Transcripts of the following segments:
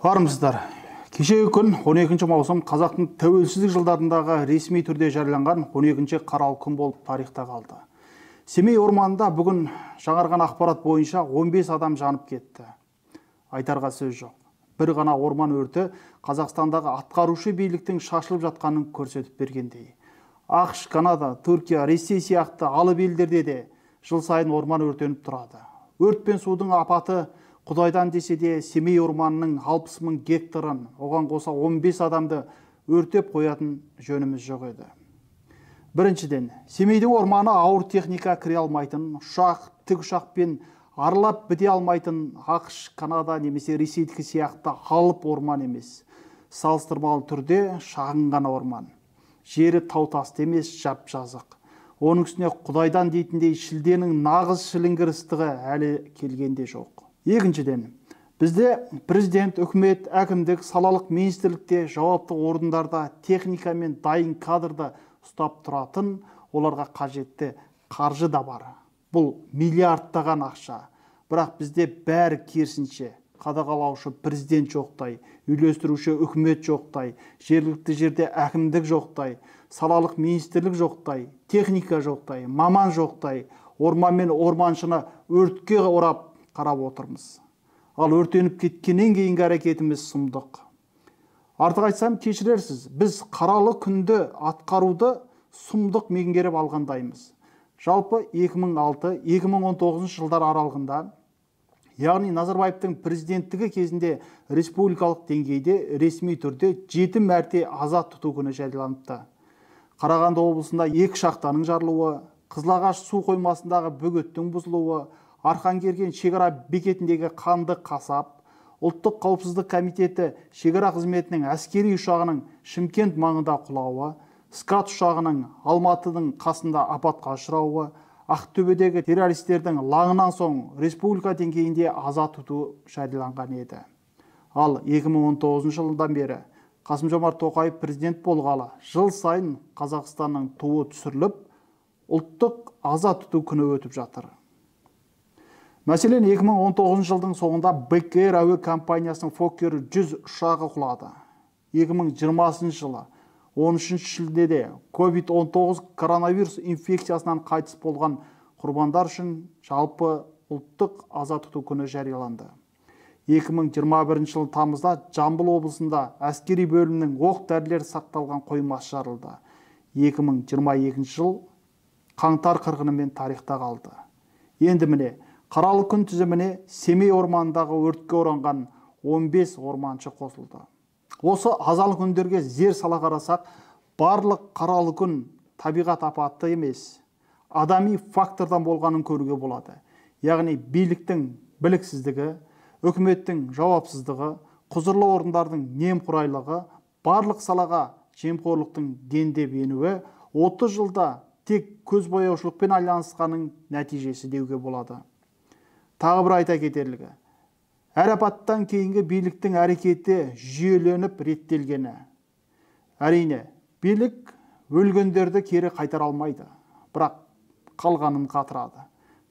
Армысыздар. Кешегі күн 12 маусым қазақтың тәуелсіздік жылдарындағы ресми түрде жарияланған 12 қаралы күн болып тарихта қалды. Семей орманында бүгін жаңарған ақпарат бойынша 15 адам жанып кетті. Айтарға сөз жоқ. Бір ғана орман өрті Қазақстандағы атқарушы биліктің шашылып жатқанын көрсетіп бергендей. АҚШ, Канада, Түркия, Ресей сияқты алып елдерде де жыл сайын орман өртеніп тұрады. Өрт пен судың апаты Құдайдан десе де Семей орманының 60 мың гектарын, оған қоса 15 адамды өртеп қоятын жөніміз жоқ еді. Біріншіден, Семейдің орманы ауыр техника кіре алмайтын, ұшақ, тікұшақпен аралап біте алмайтын АҚШ, Канада немесе Ресейдікі сияқты алып орман емес. Салыстырмалы түрде шағын ғана орман. Жері тау тасты емес, жап-жазық. Оның үстіне Құдайдан дейтіндей шілденің нағыз шіліңгір ыстығы әлі келгенде жоқ. Екіншіден, бізде президент, үкімет, әкімдік, салалық министрлікте жауапты орындарда техника мен дайын кадрды ұстап тұратын, оларға қажетті қаржы да бар. Бұл миллиардтаған ақша. Бірақ бізде бәрі керісінше. Қадағалаушы президент жоқтай, үйлестіруші үкімет жоқтай, жергілікті жерде әкімдік жоқтай, салалық министрлік жоқтай, техника жоқтай, маман жоқтай, орман мен орманшыны өртке орап қарап отырмыз. Ал өртеніп кеткеннен кейінгі әрекетіміз сұмдық. Артық айтсам кешірерсіз, біз қаралы күнді атқаруды сұмдық меңгеріп алғандаймыз. Жалпы 2006-2019 жылдар аралығында, яғни Назарбаевтың президенттігі кезінде республикалық деңгейде ресми түрде 7 мәрте аза тұту күні жарияланыпты. Қарағанды облысында 2 шахтаның жарылуы, Қызылағаш су қоймасындағы бөгеттің бұзылуы, Арқанкерген шекара бекетіндегі қанды қасап, Ұлттық қауіпсіздік комитеті шекара қызметінің әскери ұшағының Шымкент маңында құлауы, СКАТ ұшағының Алматының қасында апатқа ұшырауы, Ақтөбедегі террористердің лаңынан соң республика деңгейінде аза тұту жарияланған еді. Ал 2019 жылдан бері Қасым-Жомарт Тоқаев президент болғалы жыл сайын Қазақстанның туы түсіріліп, ұлттық аза тұту күні өтіп жатыр. Мәселен, 2019 жылдың соңында Бек Эйр әуе компаниясының Фоккер 100 ұшағы құлады. 2020 жылы 13 шілдеде COVID-19 коронавирус инфекциясынан қайтыс болған құрбандар үшін жалпы ұлттық аза тұту күні жарияланды. 2021 жылы тамызда Жамбыл облысында әскери бөлімнің оқ-дәрілер сақталған қоймасы жарылды. 2022 жыл қаңтар қырғынымен тарихта қалды. Енді міне, қаралы күн тізіміне Семей орманындағы өртке оранған 15 орманшы қосылды. Осы азалы күндерге зер сала қарасақ, барлық қаралы күн табиғат апаты емес, адами фактордан болғанын көруге болады. Яғни биліктің біліксіздігі, үкіметтің жауапсыздығы, құзырлы орындардың немқұрайлығы, барлық салаға жемқорлықтың дендеп енуі 30 жылда тек көзбояушылықпен айналысқанның нәтижесі деуге болады. Тағы бір айта кетерлігі, әр апаттан кейінгі биліктің әрекеті жүйеленіп реттелгені. Әрине, билік өлгендерді кері қайтара алмайды, бірақ қалғанын қатырады.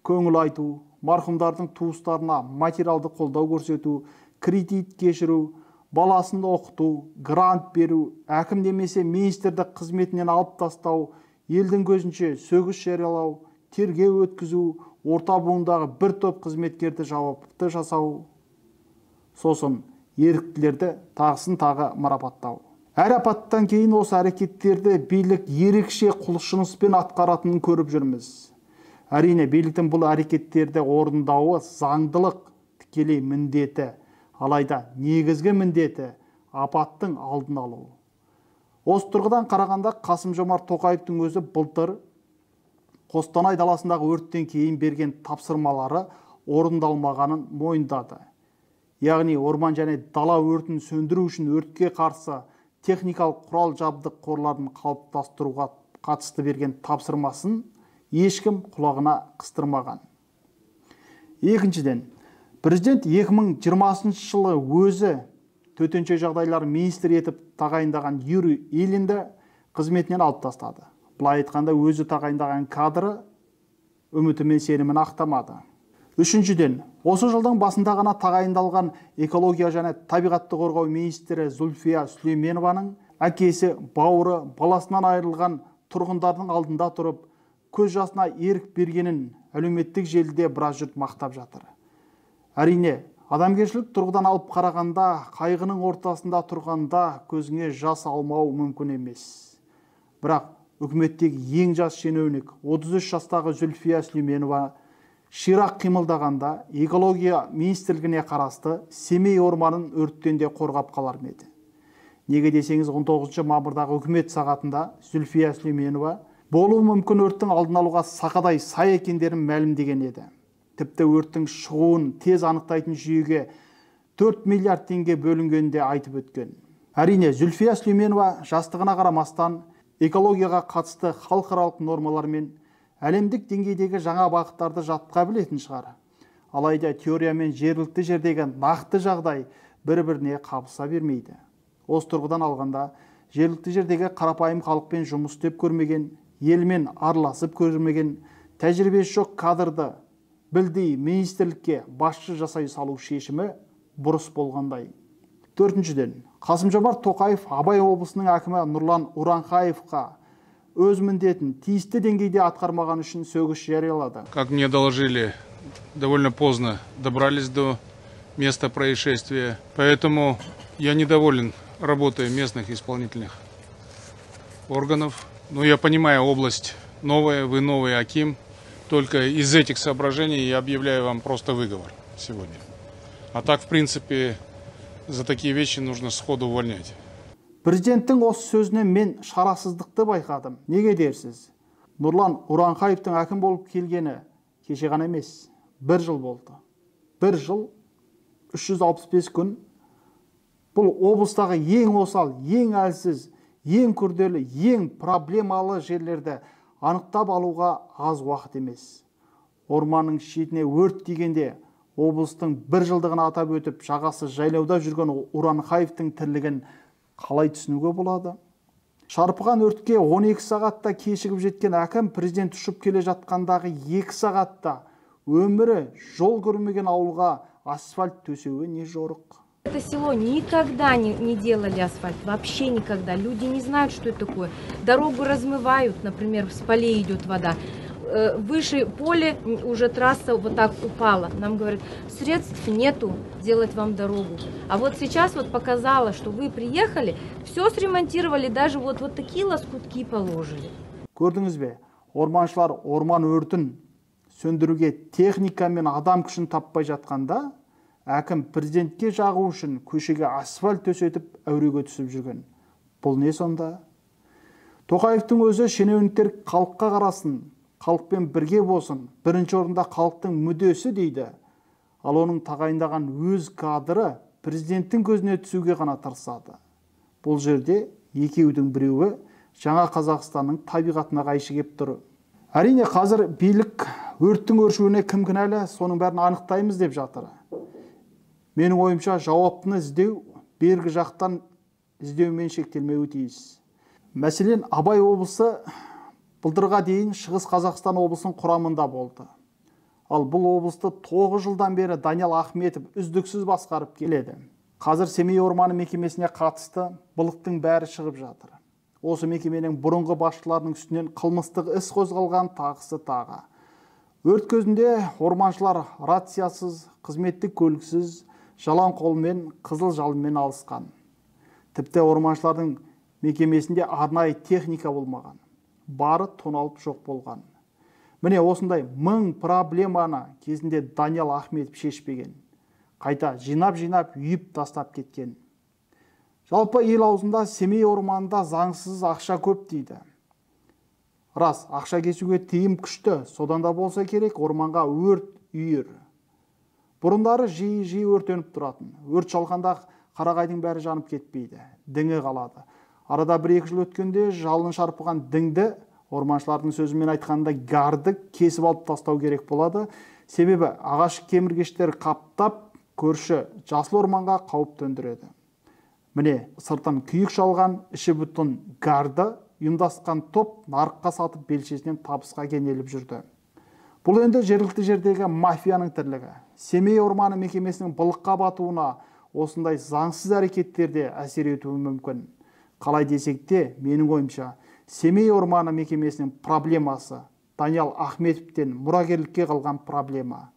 Көңіл айту, марқұмдардың туыстарына материалды қолдау көрсету, кредит кешіру, баласын оқыту, грант беру, әкім немесе министрді қызметінен алып тастау, елдің көзінше сөгіс жариялау, тергеу өткізу, орта буындағы бір топ қызметкерді жауапты жасау, сосын еріктілерді тағысын тағы марапаттау. Әр апаттан кейін осы әрекеттерді билік ерекше құлшыныспен атқаратынын көріп жүрміз. Әрине, биліктің бұл әрекеттерді орындауы заңдылық тікелей міндеті, алайда негізгі міндеті апаттың алдын алу. Осы тұрғыдан қарағанда Қасым-Жомарт Тоқаевтың өзі былтыр Қостанай даласындағы өрттен кейін берген тапсырмалары орындалмағанын мойындады. Яғни орман және дала өртін сөндіру үшін өртке қарсы техникалық құрал жабдық қорларын қалыптастыруға қатысты берген тапсырмасын ешкім құлағына қыстырмаған. Екіншіден, президент 2020 жылы өзі төтенше жағдайлар министрі етіп тағайындаған Юрий Ильинді қызметінен алып тастады. Былай айтқанда, өзі тағайындаған кадры үміті мен сенімін ақтамады. Үшіншіден, осы жылдың басында ғана тағайындалған экология және табиғатты қорғау министрі Зүлфия Сүлейменованың әкесі, бауыры, баласынан айырылған тұрғындардың алдында тұрып, көз жасына ерік бергенін әлеуметтік желіде біраз жұрт мақтап жатыр. Әрине, адамгершілік тұрғыдан алып қарағанда, қайғының ортасында тұрғанда көзіңе жас алмау мүмкін емес. Бірақ үкіметтегі ең жас шенеунік 33 жастағы Зүлфия Сүлейменова ширақ қимылдағанда экология министрлігіне қарасты Семей орманын өрттен де қорғап қалар ма еді? Неге десеңіз, 19 мамырдағы үкімет сағатында Зүлфия Сүлейменова болуы мүмкін өрттің алдын алуға сақадай сай екендерін мәлімдеген еді. Тіпті өрттің шығуын тез анықтайтын жүйеге 4 миллиард теңге бөлінгенін де айтып өткен. Әрине, Зүлфия Сүлейменова жастығына қарамастан экологияға қатысты халықаралық нормалар мен әлемдік деңгейдегі жаңа бағыттарды жатқа білетін шығар. Алайда теория мен жергілікті жердегі нақты жағдай бір-біріне қабыса бермейді. Осы тұрғыдан алғанда, жергілікті жердегі қарапайым халықпен жұмыс істеп көрмеген, елмен араласып көрмеген, тәжірибесі жоқ кадрды білдей министрлікке басшы жасай салу шешімі бұрыс болғандай. Төртіншіден, Қасым-Жомарт Тоқаев Абай облысының әкімі Нұрлан Уранхаевқа өз міндетін тиісті деңгейде атқармаған үшін сөгіс жариялады. Как мне доложили, довольно поздно добрались до места происшествия, поэтому я недоволен работой местных исполнительных органов. Но я понимаю, область новая, вы новый аким. Только из этих соображений я объявляю вам просто выговор сегодня. А так, в принципе, за такие вещи нужно сходу увольнять. Президенттің осы сөзінен мен шарасыздықты байқадым. Неге дерсіз? Нұрлан Уранхаевтың әкім болып келгені кеше ғана емес, бір жыл болды. Бір жыл, 365 күн. Бұл облыстағы ең осал, ең әлсіз, ең күрделі, ең проблемалы жерлерді анықтап алуға аз уақыт емес. Орманның шетіне өрт тигенде облыстың бір жылдығын атап өтіп, жағасы жайлауда жүрген Уранхаевтың тірлігін қалай түсінуге болады? Шарпыған өртке 12 сағатта кешігіп жеткен әкім президент ұшып келе жатқандағы 2 сағатта өмірі жол көрмеген ауылға асфальт төсеуі не жорық? Это село никогда не делали асфальт, вообще никогда. Люди не знают, что это такое. Дорогу размывают, например, с полей идет вода. Выше поле уже трасса вот так упала. Нам говорят, средств нету делать вам дорогу. А вот сейчас вот показала, что вы приехали, все сремонтировали, даже вот такие лоскутки положили. Көрдіңіз бе, орманшылар орман өртін сөндіруге техника мен адам күшін таппай жатқанда, әкім президентке жағу үшін көшеге асфальт төсетіп әуреге түсіп жүрген. Бұл не сонда? Тоқаевтың өзі шенеуніктер халыққа қарасын, халықпен бірге болсын, бірінші орында халықтың мүддесі дейді. Ал оның тағайындаған өз кадры президенттің көзіне түсуге ғана тырысады. Бұл жерде екеудің біреуі жаңа Қазақстанның табиғатына қайшы кеп тұр. Әрине, қазір билік өрттің өршуіне кім кінәлі, соның бәрін анықтаймыз деп жатыр. Менің ойымша, жауаптыны іздеу бергі жақтан іздеумен шектелмеуі тиіс. Мәселен, Абай облысы былтырға дейін Шығыс Қазақстан облысының құрамында болды. Ал бұл облысты 9 жылдан бері Даниал Ахметов үздіксіз басқарып келеді. Қазір Семей орманы мекемесіне қатысты былықтың бәрі шығып жатыр. Осы мекеменің бұрынғы басшыларының үстінен қылмыстық іс қозғалған тағысы тағы. Өрт көзінде орманшылар рациясыз, қызметтік көліксіз, жалаң қолмен, қызыл жалынмен алысқан. Тіпті орманшылардың мекемесінде арнайы техника болмаған. Бары тоналып жоқ болған. Міне осындай мың проблеманы кезінде Даниал Ахметов шешпеген. Қайта жинап-жинап үйіп тастап кеткен. Жалпы ел аузында Семей орманында заңсыз ақша көп дейді. Рас, ақша кесуге тыйым күшті, содан да болса керек орманға өрт үйір. Бұрындары жиі-жиі өртеніп тұратын. Өрт шалғанда қарағайдың бәрі жанып кетпейді, діңі қалады. Арада 1-2 жыл өткенде жалын шарпыған діңді орманшылардың сөзімен айтқанда гарды кесіп алып тастау керек болады. Себебі ағаш кеміргештер қаптап, көрші жасыл орманға қауіп төндіреді. Міне, сыртын күйік шалған, іші бүтін гарды ұйымдасқан топ нарыққа сатып белшесінен табысқа кенеліп жүрді. Бұл енді жергілікті жердегі мафияның тірлігі. Семей орманы мекемесінің былыққа батуына осындай заңсыз әрекеттер де әсер етуі мүмкін. Қалай десек те, менің ойымша, Семей орманы мекемесінің проблемасы Даниал Ахметовтен мұрагерлікке қалған проблема.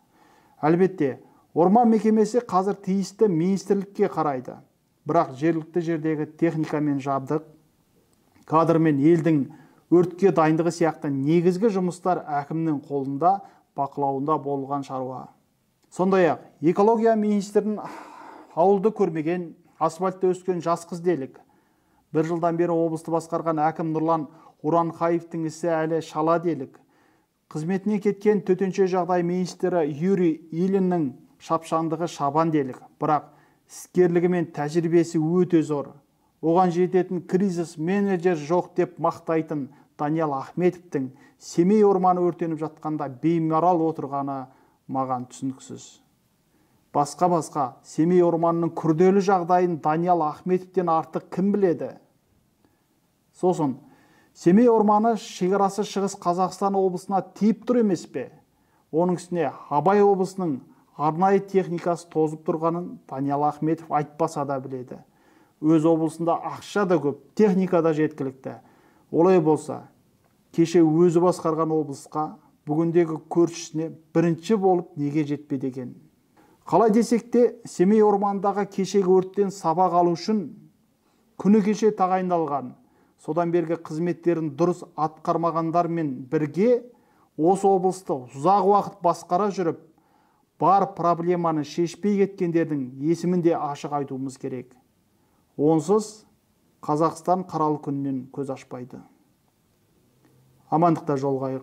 Әлбетте, орман мекемесі қазір тиісті министрлікке қарайды. Бірақ жергілікті жердегі техникамен жабдық, кадр мен елдің өртке дайындығы сияқты негізгі жұмыстар әкімнің қолында, бақылауында болған шаруа. Сондай-ақ, экология министрін ауылды көрмеген, асфальтта өскен жас қыз делік. Бір жылдан бері облысты басқарған әкім Нұрлан Уранхаевтың ісі әлі шала делік. Қызметіне кеткен төтенше жағдай министрі Юрий Ильиннің шапшаңдығы шабан делік. Бірақ іскерлігі мен тәжірибесі өте зор. Оған жететін кризис менеджер жоқ деп мақтайтын Даниал Ахметовтің Семей орманы өртеніп жатқанда беймарал отырғаны маған түсініксіз. Басқа-басқа Семей орманының күрделі жағдайын Даниал Ахметовтен артық кім біледі? Сосын, Семей орманы шекарасы Шығыс Қазақстан облысына тиіп тұр емес пе? Оның үстіне Абай облысының арнайы техникасы тозып тұрғанын Даниал Ахметов айтпаса да біледі. Өз облысында ақша да көп, техника да жеткілікті. Олай болса, кеше өзі басқарған облысқа бүгіндегі көршісіне бірінші болып неге жетпеді екен? Қалай десек те, Семей орманындағы кешегі өрттен сабақ алу үшін күні кеше тағайындалған, содан бергі қызметтерін дұрыс атқармағандармен бірге осы облысты ұзақ уақыт басқара жүріп, бар проблеманы шешпей кеткендердің есімін де ашық айтуымыз керек. Онсыз Қазақстан қаралы күннен көз ашпайды. Амандықта жолығайық.